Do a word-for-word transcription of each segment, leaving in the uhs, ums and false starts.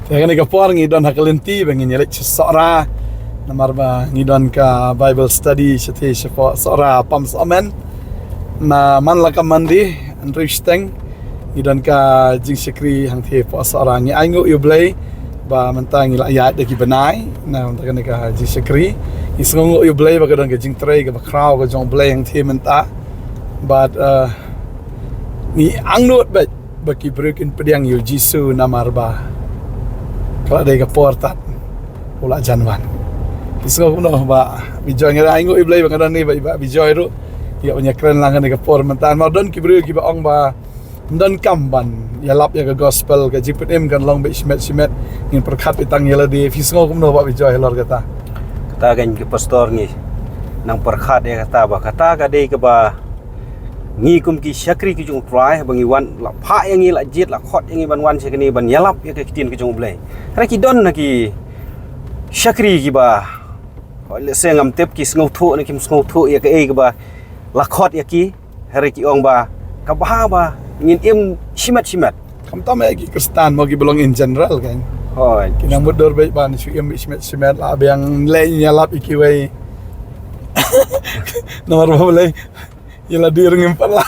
Te kane ka por ngi don ha ka lynti ba ngin ïa leit sha Sohra. Namar ba ngi don ka Bible study shatei shapoh Sohra Pamsohmen. Na man la ka Monday, hynriew shiteng, ngi don ka jingshakri hangtei hapoh Sohra. Ngi ainguh ïa U Blei ba mynta ngi la ïaid da ki bnai na mynta kane ka jingshakri. Ngi sngewnguh ïa U Blei ba ka don ka jingtrei kaba khraw ka jong U Blei hangtei mynta. Bad, eh, ngi angnud bad ba ki briew kin pdiang ïa U Jisu namar ba ka la dei ka por tad u la jan wan. Ngi sngew kumno Bah Bijoy? Ngi ainguh ïa U Blei ba nga don ne Bah, Bah Bijoy ruh. Ïa, ban ïa kren lang kane ka por mynta namar don ki briew kiba ong ba ym don kam ban ïalap ïa ka gospel, ka jingpynim kan long beit shimet shimet. Ngin pyrkhat beit tang ïa lade. Phi sngew kumno Bah Bijoy halor kata? Kata kan ki pastor ngi nang pyrkhat ïa kata ba kata ka dei kaba ngi kum ki shakri ki jong U Trai ba ngi wan, la phah ïa ngi, la jied, la khot ïa ngi ban wan sha kane ban ïalap ïa ka ktien ka jong U Blei. Hynrei ki don na ki shakri kiba, lehse ngam tip ki sngewthuh ne kim sngewthuh ïa kaei kaba la khot ïa ki. Hynrei ki ong ba ka bha ba ngin im shimet shimet. Khamtam eh ki Khristan mo, kiba long in general kan. Hooid. Ki nang mutdur beit ban shu im shimet shimet, la biang leh ïalap ïa kiwei. Namar ba U Blei ïa lade ruh ngim pat lah.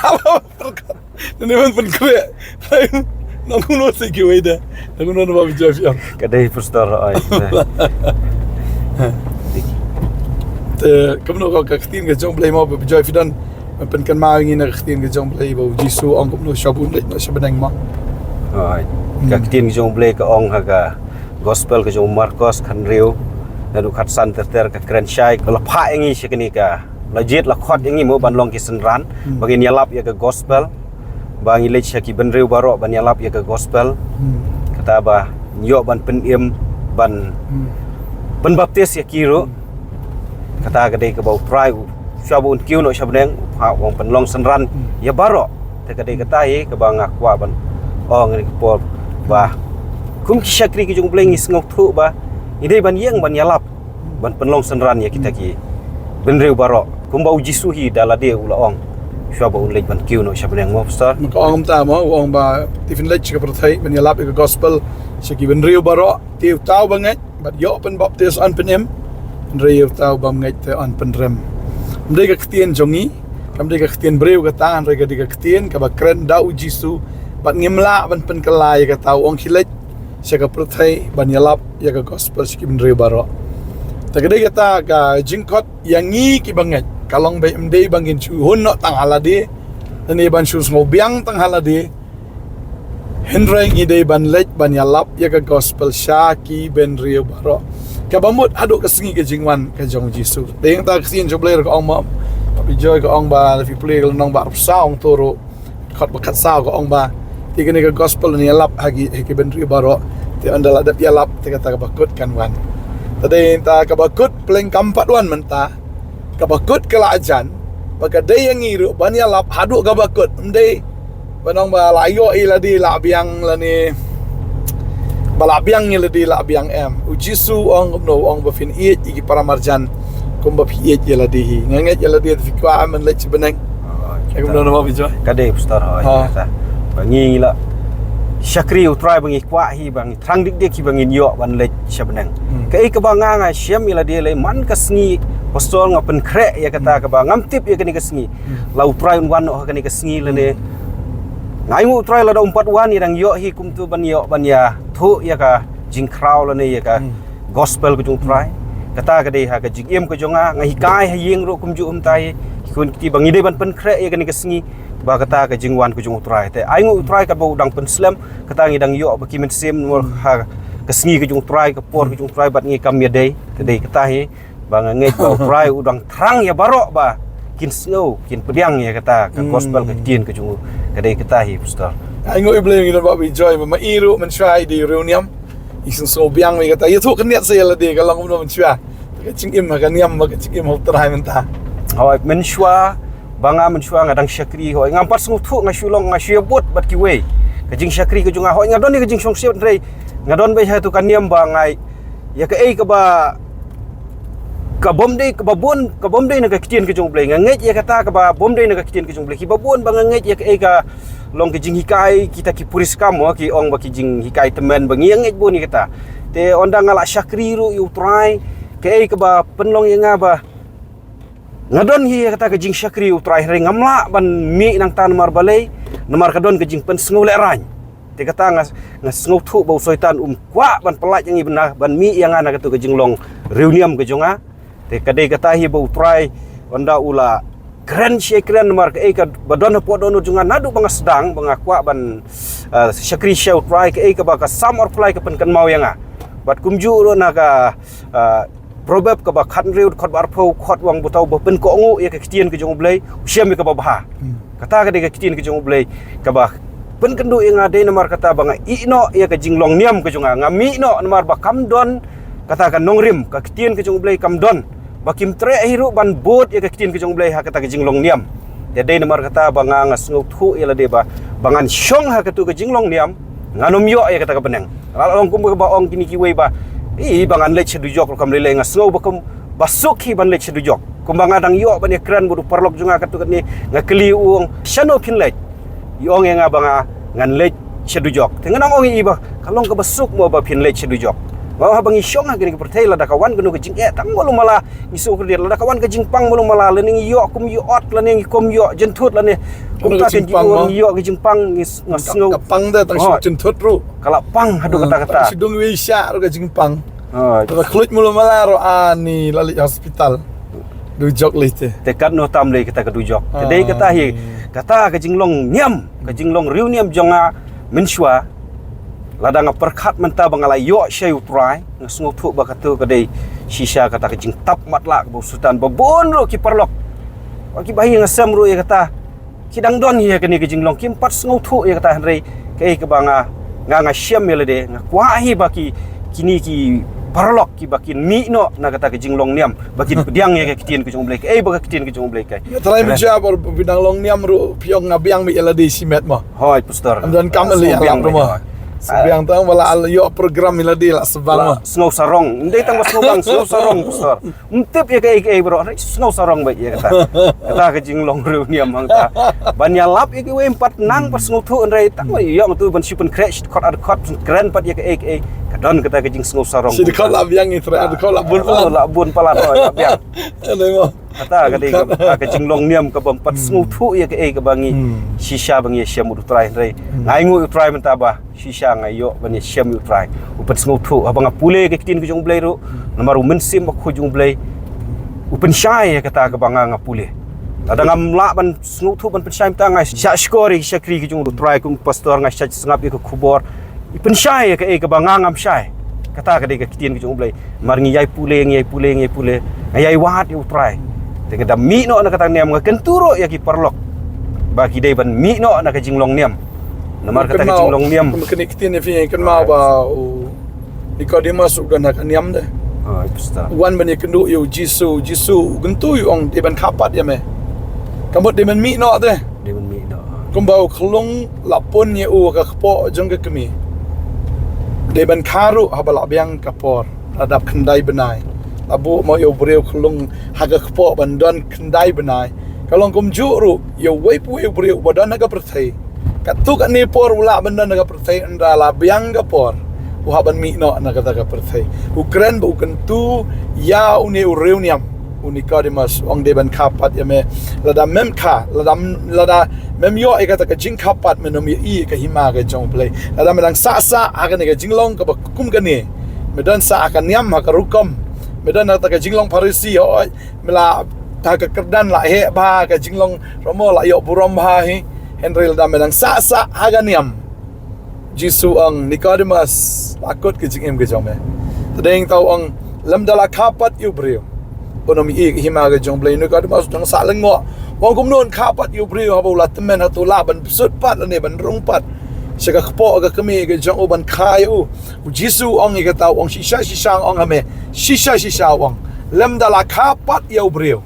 Nane ban pynkhreh. Nang kumno sa kiwei de? Nang kumno na Bah Bijoy, phi ong? Ka dei pastor, oi. Te kumno ka, ka ktien ka jong U Blei mo Bah Bijoy, phi don ban pynkynmaw ïa ngi na ka ktien ka jong U Blei ba U Jisu u ong kumno, shwa ba un leit noh sha bneng mo? Oi. Ka Hmm. ktien ka jong U Blei ka ong ha ka gospel ka jong u Markos khathynriew, naduh khatsan ter ter, ka kren shai ba la phah ïa ngi sha kane ka, la jied, la khot ïa ngi mo ban long ki synran, Hmm. ba ngin ïalap ïa ka gospel, ba ngin leit sha ki bynriew baroh ban ïalap ïa ka gospel. Hmm. Kata ba ngin ïoh ban pynim, ban Hmm. pynbaptis ïa ki ruh. Hmm. Kata ka dei kaba U Trai u, shwa ba un kiew noh sha bneng, u phah, u ong pynlong synran Hmm. ïa baroh. Te ka dei kata hi kaba nga kwah ban ong ha kane ka por ba kum ki shakri ki jong U Blei ngi sngewthuh ba ngi dei ban ïeng ban ïalap, ban pynlong synran ïa kita ki bynriew baroh, kumba U Jisu hi da lade u la ong, shwa ba un leit ban kiew noh sha bneng mo, pastor. Ma ka ong kumta mo, u ong ba te phin leit sha ka pyrthei ban ïalap ïa ka gospel sha ki bynriew baroh, te uta uba ngeit bad ïoh pynbaptis yn pynim, hynrei ïa uta u bym ngeit te yn pynrem. Ym dei ka ktien jong ngi, kam dei ka ktien briew kata, hynrei ka dei ka ktien kaba kren da U Jisu, bad ngim lah ban pynkylla ïa kata. U ong khie leit sha ka pyrthei ban ïalap ïa ka gospel sha ki bynriew baroh. Te ka dei kata ka jingkhot ïa ngi kiba ngeit, ka long ba ym dei ba ngin shu hun noh tang ha lade, lane ban shu sngewbiang tang ha lade, hynrei ngi dei ban leit ban ïalap ïa ka gospel sha ki bynriew baroh. Kaba mut haduh ka sngi ka jingwan ka jong U Jisu. Dei kata ka ktien jong U Blei ruh ka ong mo, Bah Bijoy, ka ong ba lada phi pule ka lynnong ba arphew saw, ong to ruh, khot ba khatsaw ka ong ba te kane ka gospel ngan ïalap ha ki, ha ki bynriew baroh. Te ynda la dep ïalap te kata kaba kut kan wan. Te dei kata kaba kut, pleng kam pat wan mynta. Kaba kut ka la jan, ba ka dei ïa ngi ruh ban ïalap haduh kaba kut. Ym dei ban ong ba la ïoh ïa lade la biang lane ba la biang ïa lade la biang, em. U Jisu u ong kumno? U ong ba phin ïeit ïa ki para marjan kumba phi ïeit ïa lade hi. Nga ngeit ïa lade te phi kwah em ban leit sha bneng. Oi, kumno na Bah Bijoy? Ka dei, pastor, oi, Ha. kata. Ba ngi la shakri U Trai ba ngi kwah hi ba ngi thrang dik dik hi ba ngin ïoh ban leit sha bneng. Hmm. Kaei kaba nga nga shem ïa lade lei man ka sngi, pastor, nga pynkhreh ïa kata Hmm. kaba ngam tip ïa kane ka sngi. Hmm. La U Trai un wan noh ha kane ka sngi lane. Nga ainguh U Trai lada um pat wan, ngi dang ïoh hi kumto ban ïoh ban ïathuh ïa ka jingkhraw lane ïa ka Hmm. gospel ka jong U Trai. Hmm. Kata ka dei ha ka jingim ka jong nga, nga hikai ha ïing ruh kumjuh kumta hi. Ki khun ki kti ba ngi dei ban pynkhreh ïa kane ka sngi ba kata ka jingwan ka jong U Trai. Te ainguh U Trai kaba u dang pynslem, kata ngi dang ïoh ba ki mynsiem Hmm. ha ka sngi ka jong U Trai, ka por ka jong U Trai bad ngi kam ïadei. Ka dei kata hi. Ba nga ngeit ba U Trai u dang thrang ïa baroh ba kin sngew, kin pdiang ïa kata ka Hmm. gospel, ka ktien ka jong u. Ka dei kata hi, pastor. Ainguh ïa U Blei, ngi don Bah Bijoy, ba ma i ruh mynshuwa i dei riewniam. I sngewbiang ïa kata. Ïathuh khyndiat sa ïa lade, ka long kumno mynshuwa? Ka jingim ha ka niam bad ka jingim ha U Trai mynta. Hooid, mynshuwa, ba nga mynshuwa nga dang shakri, hooid, ngam pat sngewthuh, nga shu long, nga shu ïabud bad kiwei. Ka jingshakri ka jong nga, hooid, nga don ïa ka jingsngewsih, hynrei nga don beit ha kato ka niam ba nga ïa kaei kaba Ka bym dei, kaba bun, ka bym dei na ka ktien ka jong U Blei. Nga ngeit ïa kata kaba bym dei na ka ktien ka jong U Blei. Kiba bun ba nga ngeit ïa kaei ka long ka jinghikai, kita ki puriskam, mo, ki ong ba ki jinghikai tymmen ba ngi ïa ngeit bun ïa kata. Te ynda nga la shakri ruh ïa U Trai, kaei kaba pynlong ïa nga ba nga don hi ïa kata ka jingshakri ïa U Trai, hynrei ngam lah ban mih nangta namar balei, namar ka don ka jingpynsngew lehraiñ. Te kata nga, nga sngewthuh ba u Soitan um kwah ban pyllait ïa ngi ban, ban mih ïa nga na katu ka jinglong riewniam ka jong nga. Te ka dei kata hi ba U Trai ynda u la kren shi kren namar kaei kaba don hapoh dohnud jong nga naduh ba nga sdang ba nga kwah ban, ah, shakri sha U Trai, kaei kaba ka Salm arphew lai ka pynkynmaw ïa nga. Bad kumjuh ruh na ka, ah, Proverb kaba khathynriew dkhot ba arphew, khot u ong ba uta uba pynkohnguh ïa ka ktien ka jong U Blei u shem ïa kaba bha. Hmm. Kata ka dei ka ktien ka jong U Blei kaba pynkynduh ïa nga, dei namar kata ba nga ïeh noh ïa ka jinglong niam ka jong nga. Nga mih noh namar ba kam don kata ka nongrim, ka ktien ka jong U Blei kam don. Ba kim treh hi ruh ban bud ïa ka ktien ka jong U Blei ha kata ka jinglong niam. Te dei namar kata ba nga, nga sngewthuh ïa lade ba, ba ngan shong ha katu ka jinglong niam, ngan ym ïoh ïa kata ka bneng. La long kumba ba ong kine kiwei ba, i, ba ngan leit sha dujok ruh kam lei lei, nga sngew ba kum ba suk hi ban leit sha dujok. Kumba nga dang ïoh ban ïakren bad u paralok jong nga katu kane, nga kylli u, ong, "Shano phin leit?" I ong ïa nga ba nga, ngan leit sha dujok. Te nga nang ong ïa i ba, ka long kaba suk mo ba phin leit sha dujok. Ba haba ngi shong ha kane ka pyrthei, lada ka wan kano ka jingeh, tang malu mala ngi sngewkordit, lada ka wan ka jingpang malu mala, lane ngi ïoh kum ïoh ot, lane ngi kum ïoh jynthut, lane kumta ka jingpang, ngi ïoh ka jingpang, ngi s-, nga sngew. Ka pang de tang shu jynthut ruh. Ka la pang haduh kata kata. Tang shu dung wei sha ruh ka jingpang. Ka la khluit malu mala ruh, ani la leit hospital. Dujok lei te. Te katno tam lei kata ka dujok. Ka dei kata hi, kata ka jinglong niam, ka jinglong riewniam jong nga mynshuwa. Lada nga pyrkhat mynta ba nga la ïoh sha U Trai, nga sngewthuh ba katu ka dei shisha kata ka jingtap matlah kaba u Soitan, ba bun ruh ki paralok, ba kiba ïeng ïaseng ruh ïa kata, ki dang don hi ïa kane ka jinglong, kim pat sngewthuh ïa kata, hynrei kaei kaba nga, nga, nga shem ïa lade, nga kwah hi ba ki, kine ki paralok kiba kin mih noh na kata ka jinglong niam, ba kin pdiang ïa ka ktien ka jong U Blei, kaei ba ka ktien ka jong U Blei ka. Ïa, trai mynta ba phi dang long niam ruh phi ong nga biang mih ïa lade shimet mo. Hooid, Pastor. Ym don kam lei ïa lade mo. Sngewbiang tang ba la ïoh program ïa lade la sbang mo. Sngew sarong. Ym dei tang ba sngewbiang, sngew sarong, Pastor. Ym tip ïa kaei kaei baroh, hynrei sngew sarong beit ïa kata. Kata ka jinglong riewniam hangta. Ban ïalap ïa kiwei ym pat nang pat sngewthuh, hynrei tang ba ïoh ngatu ban shu pynkhreh shi dkhot ar dkhot, kren pat ïa kaei kaei. Ka don kata ka jingsngew sarong. Shi dkhot la biang, ngi trai ar dkhot la bun palat. La bun palat, oh, la biang. Kata ka dei ka, ka jinglong niam kaba ym pat sngewthuh ïa kaei kaba ngi shisha ba ngi ïashem bad U Trai, hynrei nga ainguh ïa U Trai mynta ba shisha nga ïoh ban ïashem ïa U Trai. U pynsngewthuh haba nga pule ka ktien ka jong U Blei ruh, namar U Mynsiem Bakhuid jong U Blei u pynshai ïa kata kaba nga, nga pule. Lada ngam lah ban sngewthuh ban pynshai mynta, nga shah shkor ïa ki shakri ki jong U Trai kum pastor, nga shah sngap ïa ka khubor. I pynshai ïa kaei kaba nga ngam shai. Kata ka dei ka ktien ka jong U Blei. Namar ngi ïai pule, ngi ïai pule, ngi ïai pule, nga ïai wad ïa U Trai. Te nga da mih noh na kata ka niam, nga kyntu ruh ïa ki paralok ba ki dei ban mih noh na ka jinglong niam. Namar kata ka jinglong niam. Kane ka ktien ïa phi, kynmaw ba u Nicodemus u don ha ka niam de. Wan ban ïakynduh ïa U Jisu, U Jisu u kyntu, u ong dei ban kha pat ïa me. Ka mut dei ban mih noh de. Dei ban mih noh. Kumba u khyllung la pun ïa u ha ka kpoh jong ka kmie. Dei ban kha ruh haba la biang ka por, la dap khyndai bnai. La buh mo ïa u briew khyllung ha ka kpoh ban don khyndai bnai. Ka long kumjuh ruh ïa uwei pa uwei u briew uba don ha ka pyrthei. Katto katne por u lah ban don ha ka pyrthei, ynda la biang ka por u hap ban mih noh na kata ka pyrthei. U kren bad u kyntu ïa une u riewniam, u Nicodemus, u ong dei ban kha pat ïa me. Lada mem kha, lada, lada mem ïoh ïa kata ka jingkha pat, men ym ïohi ïa ka hima ka jong U Blei. Lada me dang sah sah ha kane ka jinglong kaba kum kane, me don sah ha ka niam ha ka rukom, me don ha kata ka jinglong Pharisi, hooid, me la ha ka kyrdan la heh bha, ka jinglong ruh mo la ïoh burom bha hi. Hynrei lada me dang sah sah ha ka niam, Jisu u ong, Nicodemus, la kut ka jingim ka jong me. Te dei tang u ong, lymda la kha pat ïa u briew, un ym ïohi ïa ka hima ka jong U Blei. Nicodemus u dang sah lyngngoh. U ong kumno un kha pat ïa u briew haba u la tymmen, hato u lah ban bsut pat lane ban rung pat sha ka kpoh ka kmie ka jong u ban kha ïa u? U Jisu u ong ïa kata, u ong shisha shisha nga ong ha me, shisha shisha u ong, lymda la kha pat ïa u briew.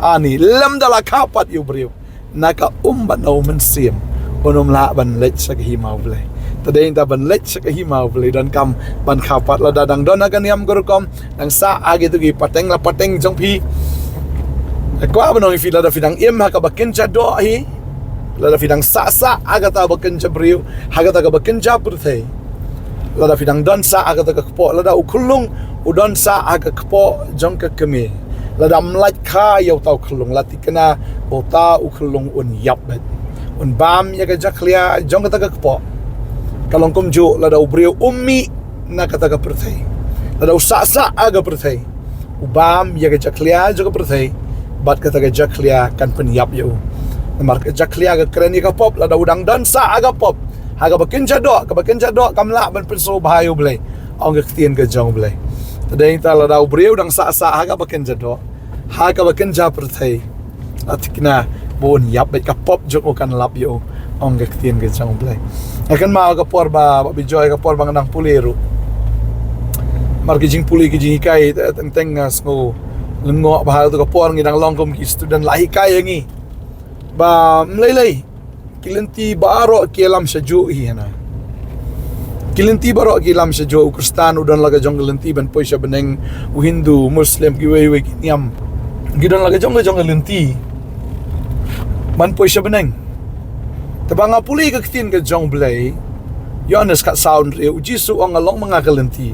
Ani, lymda la kha pat ïa u briew na ka um bad na U Mynsiem, un ym lah ban leit sha ka hima U Blei. Te dei nda ban leit sha ka hima U Blei, donkam ban kha pat. Lada dang don ha ka niam ka rukom, dang sah ha kito ki pateng la pateng jong phi. Nga kwah ban ong ïa phi, lada phi dang im ha kaba kynja doh hi, lada phi dang sah sah ha kata ba kynja briew, ha kata kaba kynja pyrthei, lada phi dang don sah ha kata ka kpoh, lada u khyllung u don sah ha ka kpoh jong ka kmie, lada ym lait kha ïa uta u khyllung, la thikna ba uta u khyllung un ïap beit, un bam ïa ka jakhlia jong kata ka kpoh. Ka long kumjuh lada u briew um mih na kata ka pyrthei, lada u sah sah ha ka pyrthei, u bam ïa ka jakhlia jong ka pyrthei, bad kata ka jakhlia kan pynïap ïa u. Namar ka jakhlia ka kren ïa ka pop, lada u dang don sah ha ka pop, ha kaba kynja doh, kaba kynja doh kam lah ban pynsngewbha ïa U Blei, ong ka ktien ka jong U Blei. Te dei nda lada u briew dang sah sah ha kaba kynja doh, ha kaba kynja pyrthei, la thikna ba un ïap beit, ka pop jong u kan lap ïa u, ong ka ktien ka jong U Blei. Nga kynmaw ka por ba, ba Bijoy, ka por ba nga dang pule ruh. Namar ki jingpule ki jinghikai, te teng teng nga sngew lyngngoh ba ha kato ka por ngi dang long kum ki student, la hikai ïa ngi ba ym lei lei, ki lynti baroh ki ïalam shajuh hi hana. Ki lynti baroh ki ïalam shajuh, u Khristan u don la ka jong ka lynti ban poi sha bneng, u Hindu, u Muslim, kiwei wei ki niam, ki don la ka jong ka jong ka lynti ban poi sha bneng. Te ba nga pule ka ktien ka jong U Blei, Ïoannis khatsaw hynriew, u Jisu u ong, nga long ma nga ka lynti,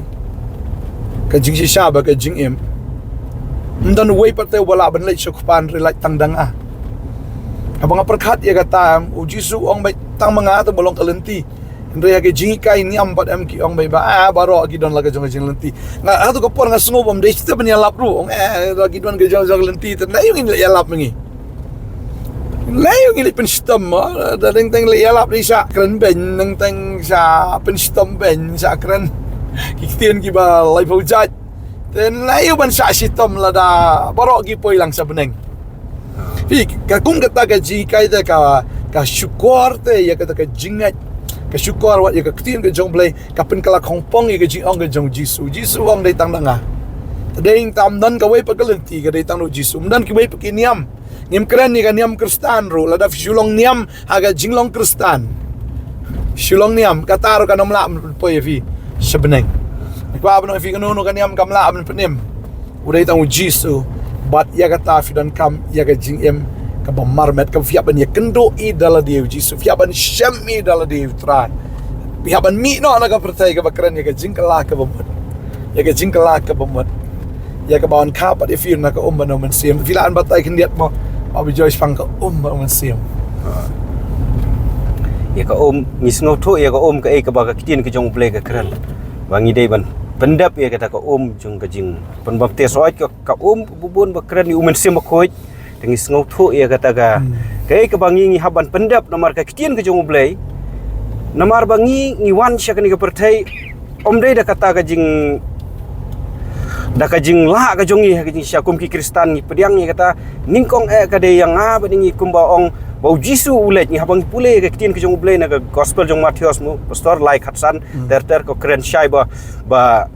ka jingshisha bad ka jingim. Ym don uwei pat te uba lah ban leit sha u Kpa hynrei lait tang da nga. Haba nga pyrkhat ïa kata, u Jisu u ong beit tang ma nga te ba long ka lynti. Hynrei ha ki jinghikai niam pat em ki ong beit ba, ah, baroh ki don la ka jong ka jinglynti. Nga, ha kato ka por nga sngew ba ym dei shisha ban ïalap ruh, ong, eh, la ki don ka jong ka jinglynti, te na ïoh ngin leit ïalap ma ngi. Lei ïoh ngi leit pynshitom mo, da dang teng leit ïalap dei sha kren beiñ, dang teng sha pynshitom beiñ, sha kren ki ktien kiba laiphew jait. Te lei ïoh ban sha shitom lada baroh ki poi lang sha bneng. Phi, ka kum kata ka jinghikai te ka, ka shukor te ïa kata ka jingngeit, ka shukor wat ïa ka ktien ka jong U Blei, ka pynkylla khongpong ïa ka jingong ka jong U Jisu. U Jisu u ong dei tang da nga. Te dei tang, ym don kawei pat ka lynti, ka dei tang da U Jisu. Ym don kiwei pat ki niam. Ngim kren ïa ka niam Khristan ruh, lada phi shu long niam ha ka jinglong Khristan, shu long niam, kata ruh kan ym lah ban pynpoi ïa phi sha bneng. Nga kwah ban ong ïa phi, kano kano ka niam kam lah ban pynim. U dei tang U Jisu. Bad ïa kata phi donkam ïa ka jingim kaba marmet, kaba phi hap ban ïakynduh ïa da lade U Jisu, phi hap ban shem ïa da lade U Trai. Phi hap ban mih noh na ka pyrthei kaba kren ïa ka jingkylla kaba mut. Ïa ka jingkylla kaba mut. Ïa kaba yn kha pat ïa phi na ka um bad na u Mynsiem. Phi lah ban batai khyndiat mo, ba Bijoy, shaphang ka um bad u Mynsiem. Ïa ka um, ngi sngewthuh ïa ka um kaei kaba ka ktien ka jong U Blei ka kren. Ba ngi dei ban pyndep ïa kata ka um jong ka jingpynbaptis, hooid ka, ka um bun ba kren ïa u Mynsiem Bakhuid. Te ngi sngewthuh ïa kata ka, hmm, kaei kaba ngi, ngi hap ban pyndep namar ka ktien ka jong U Blei. Namar ba ngi, ngi wan sha kane ka pyrthei, ym dei da kata ka jing, da ka jinglah ka jong ngi ha ka jingshisha kum ki Khristan, ngi pdiang ïa kata, nyngkong eh ka dei ïa nga bad ïa ngi kumba ong ba U Jisu u leit, ngi haba ngi pule ka ktien ka jong U Blei na ka Gospel jong Mathaios mo, Pastor, lai khatsan, hmm, ter ter ko kren shai ba, ba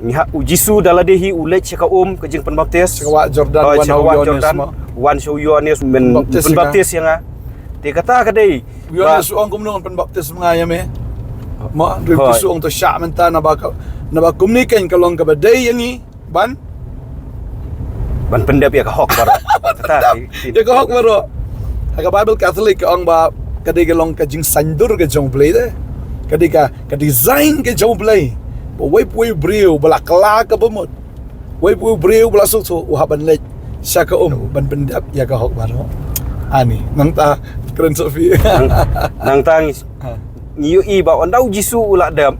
ngi ha, U Jisu da lade hi u leit sha ka um ka jingpynbaptis. Sha ka wah Jordan, oh, wan sha ka wah Jordan, mo. Wan sha u Ïoannis, men pynbaptis ïa nga. Te kata ka dei. U Ïoannis u ong kumno, pynbaptis ma nga ïa me? Mo, hynrei U Jisu u ong to shah mynta, naba ka, naba kumne keiñ ka long kaba dei ïa ngi ban, ban pyndep ïa ka hok baroh. Kata, ïa ka hok baroh. Ha ka Bible Catholic ka ong ba ka dei ka long ka jingsaindur ka jong U Blei te. Ka dei ka, ka design ka jong U Blei. Ba uwei pa uwei u briew ba la kylla kaba mut, uwei pa uwei u briew ba la sngewthuh u hap ban leit sha ka um ban pyndep ïa ka hok baroh. Ani, nangta kren Sophie. Nang, nangta ngi, ha, ngi ïohi ba ynda U Jisu u la dep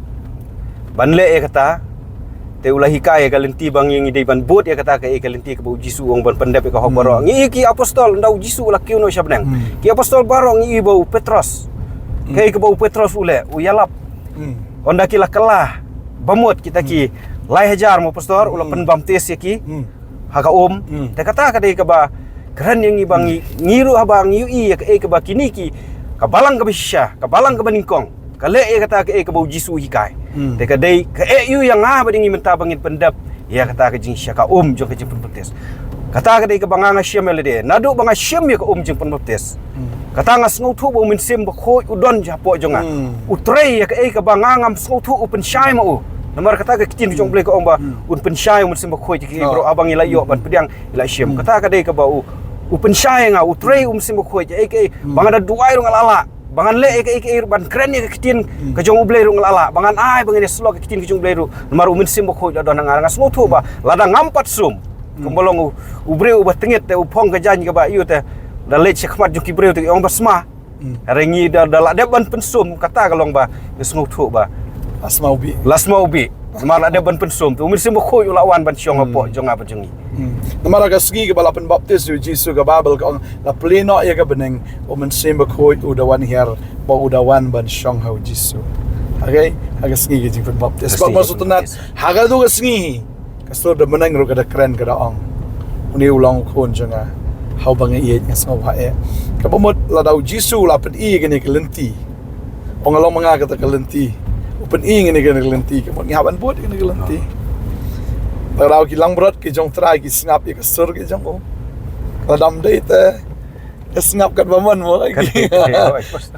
ban leh ïa kata, te u la hikai ïa ka lynti ba ngi, ngi dei ban bud ïa kata, kaei ka lynti kaba U Jisu u ong ban pyndep ïa ka hok baroh. Hmm. Ngi ïohi ki apostol, ynda U Jisu u la kiew noh sha bneng. Hmm. Ki apostol baroh ngi ïohi ba u Petros. Hmm. Kaei kaba u Petros u leh, u ïalap. Hmm. Ynda ki la kylla ba mut kita ki, hmm, lai hajar mo Pastor, u la, hmm, pynbaptis ïa ki. Hmm. Ha ka um. Hmm. Te kata ka dei kaba kren ïa ngi ba ngi, hmm, ngi ruh haba ngi ïohi ïa kaei kaba kine ki, ka balang kaba shisha, ka balang kaba nyngkong ka leh ïa kata kaei kaba U Jisu u hikai. Hmm. Te ka dei kaei ïa nga bad ïa ngi mynta ba ngin pyndep ïa kata ka jingshisha, ka um jong ka jingpynbaptis. Kata ka dei kaba nga nga shim ïa lade. Naduh ba nga shim ïa ka um jingpynbaptis, kata nga sngewthuh ba U Mynsiem Bakhuid u don hapoh jong nga. U trei ïa kaei kaba nga ngam sngewthuh, u pynshai ma u. Namar kata ka ktien ka jong U Blei ka ong ba un pynshai U Mynsiem Bakhuid ïa ki briew haba ngi la ïoh ban pdiang, ngi la shim. Kata ka dei kaba u, u pynshai ïa nga, u trei U Mynsiem Bakhuid ïa kaei kaei ba nga da duwai ruh nga la lah. Ba ngan leh ïa kaei kaei ruh, ban kren ïa ka ktien ka jong U Blei ruh nga la lah. Ba ngan ai, ba ngan ïasyllok ïa ka ktien ka jong U Blei ruh, namar U Mynsiem Bakhuid u la don ha nga. Nga sngewthuh ba lada ngam pat sum, kumba long u, u briew uba tyngit te, u phong ka jaiñ kaba ïoh te, da leit sha khmat jong ki briew te ki ong ba sma. Hynrei ngi da, da la dep ban pynsum, kata ka long ba nga sngewthuh ba la sma u bih. La sma u bih. Namar la dep ban pynsum te U Mynsiem Bakhuid u la wan ban shong hapoh jong nga bad jong ngi. Namar ha ka sngi kaba la pynbaptis ïa U Jisu, ka Baibl ka ong, la plie noh ïa ka bneng, U Mynsiem Bakhuid u da wan hiar, bad u da wan ban shong ha U Jisu. Okay, ha ka sngi ka jingpynbaptis. Ka sngi ka jingpynbaptis. Bad ma shu tynat ha ka tu ka sngi, ka sur da bneng ruh ka da kren, ka da ong, une u long u khun jong nga, ha uba nga ïeit, nga sngewbha eh. Kaba mut lada U Jisu u la pyni ïa kane ka lynti, ong, nga long ma nga kata ka lynti, u pyni ïa kane ka lynti, ka mut ngi hap ban bud ïa kane ka lynti. Lada ki langbrot ki jong U Trai ki sngap ïa ka sur ki jong u, lada ym dei te, ka sngap katba mon mo.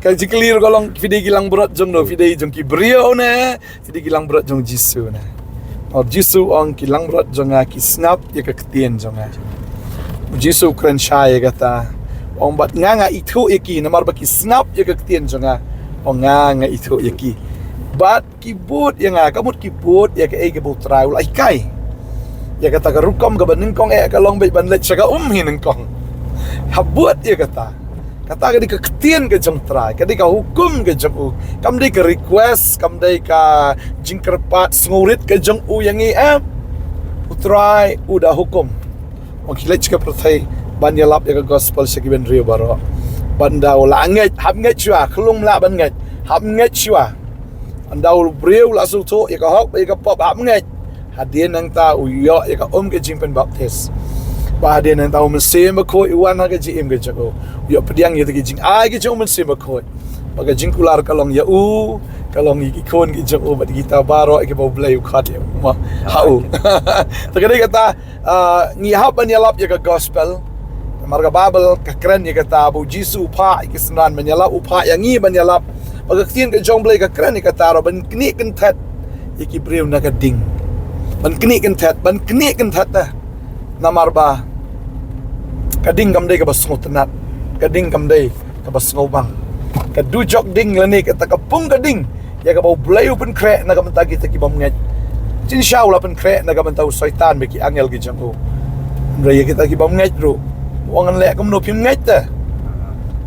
Ka jingkylli ruh ka long, phi dei ki langbrot jong no, phi dei jong ki briew ne, phi dei ki langbrot jong U Jisu ne? Namar U Jisu u ong, ki langbrot jong nga ki sngap ïa ka ktien jong nga. U Jisu u kren shai ïa kata, u ong, bad nga nga ithuh ïa ki, namar ba ki sngap ïa ka ktien jong nga. U ong, nga nga ithuh ïa ki, bad ki bud ïa nga. Ka mut ki bud ïa kaei kaba U Trai u la hikai. Ïa kata ka rukom kaba nyngkong eh ka long beit ban leit sha ka um hi nyngkong. Hap bud ïa kata. Kata ka dei ka ktien ka jong U Trai, ka dei ka hukum ka jong u. Kam dei ka request, kam dei ka jingkyrpad sngewrit ka jong u ïa ngi, em. U Trai u da hukum, u ong, khie leit sha ka pyrthei ban ïalap ïa ka gospel sha ki bynriew baroh. Bad ynda u la ngeit, hap ngeit shuwa, khlem lah ban ngeit, hap ngeit shuwa. Ynda u briew u la sngewthuh ïa ka hok bad ïa ka pop, hap ngeit, hadien nangta u ïoh ïa ka um ka jingpynbaptis. Bad hadien nangta U Mynsiem Bakhuid u wan ha ka jingim ka jong u. U ïoh pdiang ïa kita ki jingai ki jong U Mynsiem Bakhuid. Bad ka jingkular ka long ïa u, ka long ïa ki khun ki jong u, bad ïa kita baroh ïa kiba U Blei u khot ïa u, mo, ha u. Te ka dei kata, ah, ngi hap ban ïalap ïa ka gospel. Namar ka Baibl ka kren ïa kata ba U Jisu u phah ïa ki synran ban ïalap, u phah ïa ngi ban ïalap. Bad ka ktien ka jong U Blei ka kren ïa kata ruh, ban knieh kynthet ïa ki briew na ka ding. Ban knieh kynthet, ban knieh kynthet te. Namar ba ka ding kam dei kaba sngewtynnat, ka ding kam dei kaba sngewbang. Ka dujok ding lane kata ka pung ka ding ïa kaba U Blei u pynkhreh na ka bynta kita ki bym ngeit. Jingshisha u la pynkhreh na ka bynta u Soitan bad ki angel ki jong u. Hynrei ïa kita ki bym ngeit ruh u ong, ngan leh kumno phim ngeit te?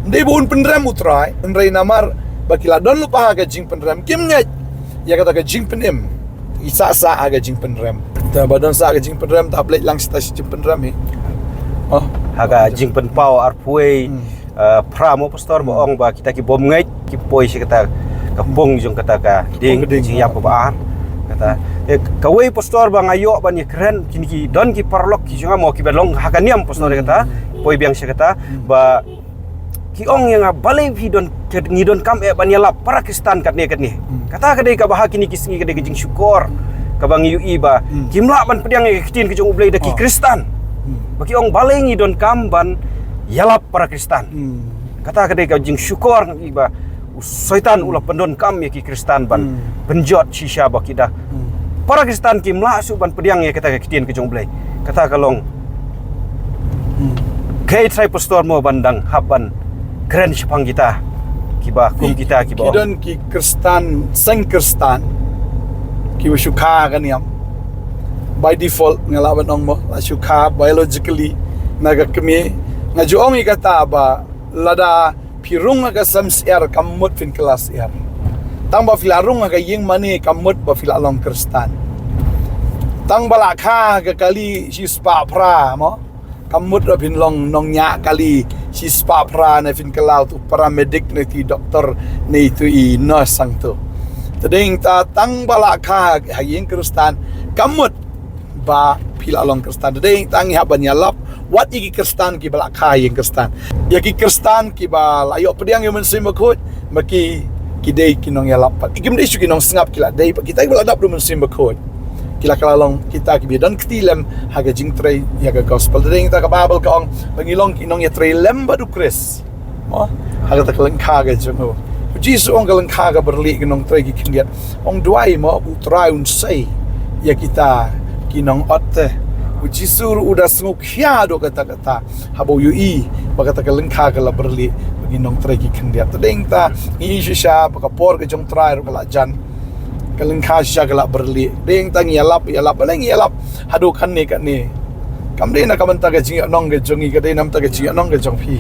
Ym dei ba un pynrem U Trai, hynrei namar ba ki la don lypa ha ka jingpynrem, kim ngeit ïa kata ka jingpynim. Ki sah sah ha ka jingpynrem. Te ba don sah ka jingpynrem, te hap leit lang sha kita ki jingpynrem hi. Oh. Ha ka Jingpynpaw arphew wei, eh, phra mo, Pastor, ba ong ba kita ki bym ngeit ki poi sha kata ka pung jong kata ka ding, ka ding, jingïap kaba ar. Kata, eh, kawei, Pastor, ba nga ïoh ban ïakren, kine ki don ki paralok ki jong nga mo, kiba long ha ka niam, Pastor, ïa kata, poi biang sha kata, ba ki ong ïa nga, balei phi don, ngi donkam eh ban ïalap para Khristan katne katne. Kata ka dei kaba ha kine ki sngi ka dei ka jingshukor kaba ngi ïohi ba kim lah ban pdiang ïa ka ktien ka jong U Blei da ki Khristan. Ba ki ong, balei ngi donkam ban ïalap para Khristan. Kata ka dei ka jingshukor ngi ba u Soitan u la pyndonkam ïa ki Khristan ban pynjot shisha ba ki da. Para Khristan kim lah shuh ban pdiang ïa kata ka ktien ka jong U Blei. Kata ka long kaei, Trai Pastor, mo ban dang hap ban kren shaphang kita kiba kum kita kiba ki don ki Khristan, seng Khristan kiba shu kha ka niam. By default, nga lah ban ong mo, la shu kha biologically na ka kmie. Nga ju ong ïa kata ba lada phi rung ha ka sem syiar, kam mut phin kylla syiar. Tang ba phi la rung ha ka ïing mane, kam mut ba phi la long Khristan. Tang ba la kha ha ka kali shispah phra, mo, kam mut ba phin long nongñiah kali shispah phra, ne phin kylla uto u paramedic, ne uto u doktor, ne uto i nurse hangto. Te dei ta tang ba la kha ha ïing Khristan, kam mut ba phi la long Khristan. Te dei ta ngi hap ban ïalap wat ïa ki Khristan kiba la kha ha ïing Khristan. Ïa ki Khristan kiba la ïoh pdiang ïa u Mynsiem Bakhuid, ma ki, ki dei ki nongïalap pat. Kim dei shuh ki nongsngap, ki la dei pat kita kiba la dap da u Mynsiem Bakhuid. ki la ka la long kita kiba don kti lem ha ka jingtrei ïa ka gospel. Te dei ïa kata ka Baibl ka ong ba ngi long ki nongïatrei lem bad u Khrist. Mo, ha kata ka lyngkha ka jong u. U Jisu ong ka lyngkha ka byrlieh ki nongtrei ki khyndiat. Ong duwai mo u Trai un sei ïa kita ki nongot te. U Jisu ruh u da sngewkhia haduh katta-katta haba u ïohi ba kata ka lyngkha ka la byrlieh ba ki nongtrei ki khyndiat. Te dei ïa kata ngi ïohi shisha ba ka por ka jong u Trai ruh ka la jan. Ka lyngkha shisha ka la byrlieh. Dei ïa kata ngi ïalap, ïalap, balei ngi ïalap haduh kane kane. Kam dei na ka bynta ka jingïohnong ka jong ngi, ka dei na ka bynta ka jingïohnong ka jong phi.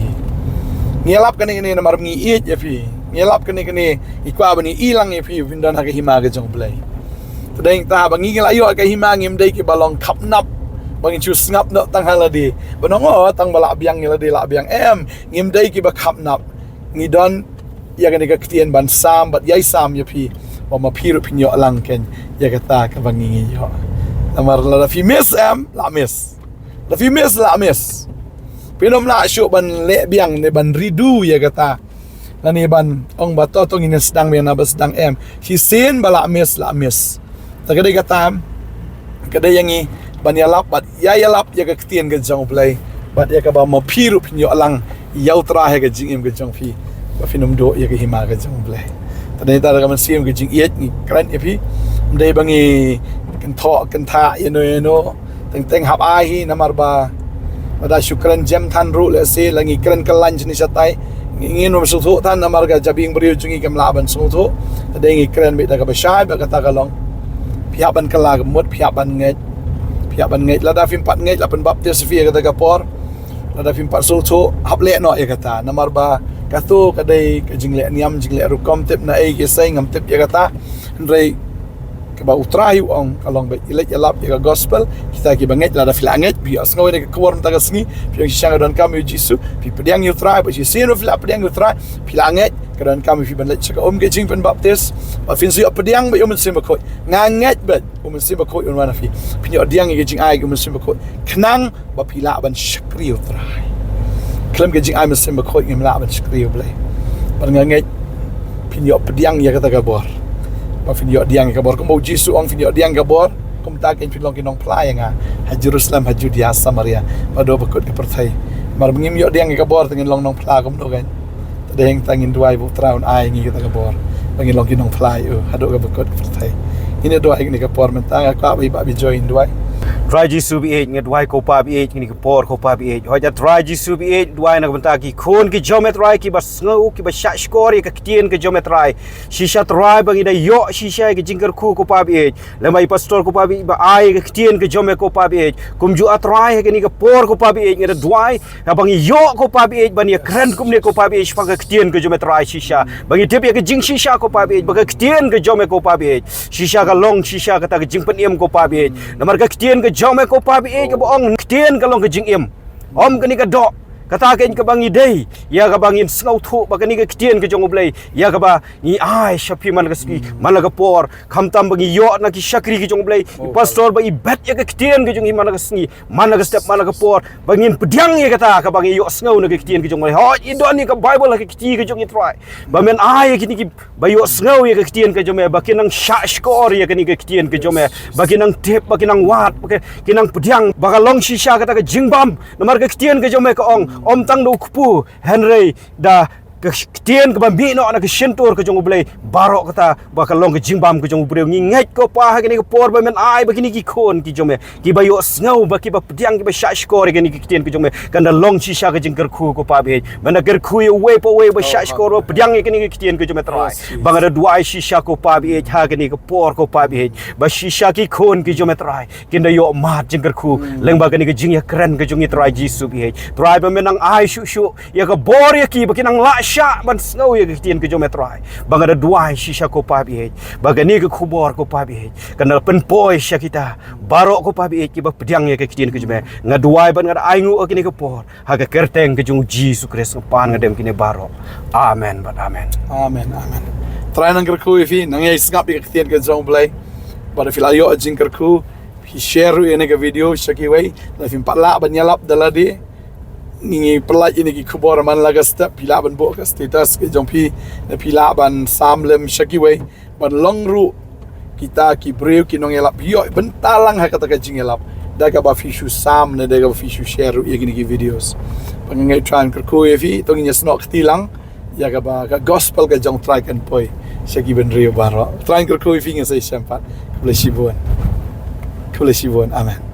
Ngi ïalap kane kane namar ba ngi ïeit ïa phi. Ngi ïalap kane kane ngi kwah ban ïohi lang ïa phi, phin don ha ka hima ka jong u Blei. Te dei ïa kata ba ngi ngi la ïoh ha ka hima ngim dei kiba long khapnap ba ngi shu sngap noh tang ha lade. Ba nong o tang ba lah biang ïa lade lah biang, em, ngim dei kiba khapnap. Ngi don ïa kane ka ktien ban sam bad ïai sam ïa phi. Ba ma phi ruh phin ïoh lang kein ïa kata kaba ngi ngi ïoh. Namar lada phi miss, em, lah miss. Lada phi miss lah miss. Phin ym lah shuh ban leh biang ne ban redo ïa kata. Lane ban ong ba to to ngin ïa sdang biang, naba sdang, em. Shisien ba lah miss lah miss. Te ka dei kata, ka dei ïa ngi ban ïalap bad ïa ïalap ïa ka ktien ka jong u Blei bad ïa kaba ma phi ruh phin ïoh lang ïa u Trai ha ka jingim ka jong phi ba phin ym duh ïa ka hima ka jong u Blei. Te dei ïa kata ka mynsiem ka jingïeit ngi kren ïa phi. Ym dei ba ngi kynthoh kynthah ïa no ïa no. Teng teng hap ai hi namar ba lada shu kren jem than ruh lehse la ngi kren kyllain shane shatai. Ngi, ngin ym sngewthuh than namar ka jabieng briew jong ngi kam lah ban sngewthuh. Te dei ngi kren beit da kaba shai bad kata ka long. Phi hap ban kylla ka mut, phi hap ban ngeit. Phi hap ban ngeit. Lada phim pat ngeit la pynbaptis phi ïa kata ka por. Lada phim pat sngewthuh hap leh noh ïa kata. Namar ba kato ka dei ka jingleh niam, jingleh rukom, tip na ei ki sei ngam tip ïa kata. Hynrei kaba u Trai u ong ka long ba ïaleit ïalap ïa ka gospel. Kita kiba ngeit lada phi la ngeit phi ïohsngew ïa ka khubor mynta ka sngi, phi ong shisha nga donkam ïa u Jisu, phi pdiang ïa u Trai, bad shisien ba phi la pdiang ïa u Trai phi la ngeit, ka donkam ïa phi ban leit sha ka um ka jingpynbaptis. Bad phin sa ïoh pdiang bad ïa u Mynsiem Bakhuid. Nga ngeit bad u Mynsiem Bakhuid un wan ha phi. Phin ïoh pdiang ïa ka jingai ka u Mynsiem Bakhuid khnang ba phi lah ban shakri ïa u Trai. Khlem ka jingai Mynsiem Bakhuid ngim lah ban shakri ïa u Blei. Bad nga ngeit phin ïoh pdiang ïa kata ka bor. Ba phin ïoh pdiang ïa ka bor kumba u Jisu u ong phin ïoh pdiang ïa ka bor. Kumta kein phin long ki nongphla ïa nga ha Jerusalem, ha Judea, Samaria bad haduh ba kut ka pyrthei. Namar ba ngim ïoh pdiang ïa ka bor te ngin long nongphla kumno kein. Te dei ïa kata ngin duwai ba u Trai un ai ngi kata ka bor ba ngin long ki nongphla ïa u haduh kaba kut ka pyrthei. Ngin ïa duwai kane ka por mynta, nga kwah ba i Bah Bijoy in duwai. Trai Jisu ba ïeit, nga duwai ko Pa ba ïeit, kane ka por ko Pa ba ïeit. Hooid ah Trai Jisu ba ïeit, duwai na ka bynta ki khun ki jong me Trai kiba sngew, kiba shahshkor ïa ka ktien ka jong me Trai. Shisha Trai ba ngi da ïoh shisha ïa ka jingkyrkhu ko Pa ba ïeit. Lem bad i pastor ko Pa ba ïeit ba ai ïa ka ktien ka jong me ko Pa ba ïeit. Kumjuh ah Trai ha kane ka por ko Pa ba ïeit, nga da duwai haba ngi ïoh ko Pa ba ïeit ban ïakren kumne ko Pa ba ïeit shaphang ka ktien ka jong me Trai shisha ba ngi tip ïa ka jingshisha ko Pa ba ïeit, ba ka ktien ka jong me ko Pa ba ïeit shisha ka long shisha kata ka jingpynim ko Pa ba ïeit. Namar ka ktien ka jong me ko Pa ba ïeit kaba ong ktien ka long ka jingim. Ym kane ka doh. Kata kein kaba ngi dei ïa kaba ngin sngewthuh ba kane ka ktien ka jong u Blei ïa kaba ngi ai sha phi man la ka sngi man la ka por. Khamtam ba ngi ïoh na ki shakri ki jong u Blei, i pastor ba i bet ïa ka ktien ka jong i man la ka sngi, man la ka step, man la ka por, ba ngin pdiang ïa kata kaba ngi ïohsngew na ka ktien ka jong u Blei. Hooid i don ïa ka Baibl ha ka kti ka jong i Trai. Ba men ai ïa kine kiba ïohsngew ïa ka ktien ka jong me ba kin nang shahshkor ïa kane ka ktien ka jong me, ba kin nang tip, ba kin nang wad, ba kin nang pdiang, ba ka long shisha kata ka jingbam. Namar ka ktien ka jong me ka ong ym tang da u kpu, hynrei da ka ktien kaba mih noh na ka shyntur ka jong u Blei baroh kata ba ka long ka jingbam ka jong u briew. Ngi ngeit ko Pa ha kane ka por ba men ai ba kine ki khun ki jong me kiba ïohsngew, ba kiba pdiang, kiba shahshkor ïa kane ka ktien ka jong me, kan da long shisha ka jingkyrkhu ko Pa ba ïeit. Men da kyrkhu ïa uwei pa uwei ba shahshkor, ba pdiang ïa kane ka ktien ka jong me Trai. Ba nga da duwai shisha ko Pa ba ïeit ha kane ka por ko Pa ba ïeit, ba shisha ki khun ki jong me Trai kin da ïoh mad jingkyrkhu lyngba kane ka jingïakren ka jong i Trai Jisu ba ïeit. Trai ba men nang ai shuh shuh ïa ka bor ïa ki ba kin nang lah shah ban sngew ïa ka ktien ka jong me Trai. Ba nga da duwai shisha ko Pa ba ïeit ba kane ka khubor ko Pa ba ïeit kan da pynpoi sha kita baroh ko Pa ba ïeit kiba pdiang ïa ka ktien ka jong me. Nga duwai bad nga da ainguh ïa kane ka por ha ka kyrteng ka jong u Jisu Khrist nga pan nga dem kine baroh. Amen bad amen. Amen, amen. Trai nang kyrkhu ïa phi, nang ïai sngap ïa ka ktien ka jong u Blei. Bad phi la ïoh jingkyrkhu, phi share ruh ïa kane ka video sha kiwei. Lada phim pat lah ban ïalap da lade, ngi ngi pyllait ïa kine ki khubor man la ka step, phi lah ban buh ka status ka jong phi, lada phi lah ban sam lem sha kiwei. Ban long ruh kita ki briew ki nongïalap ïoh bynta lang ha kata ka jingïalap da kaba phi shu sam ne da kaba phi shu share ruh ïa kine ki videos. Bad nga ngi thrang kyrkhu ïa phi, to ngin ïasnoh kti lang ïa kaba ka gospel ka jong U Trai kan poi sha ki bynriew baroh. Thrang kyrkhu ïa phi, ngin sa ïashem pat. Khublei shibun. Khublei shibun. Amen.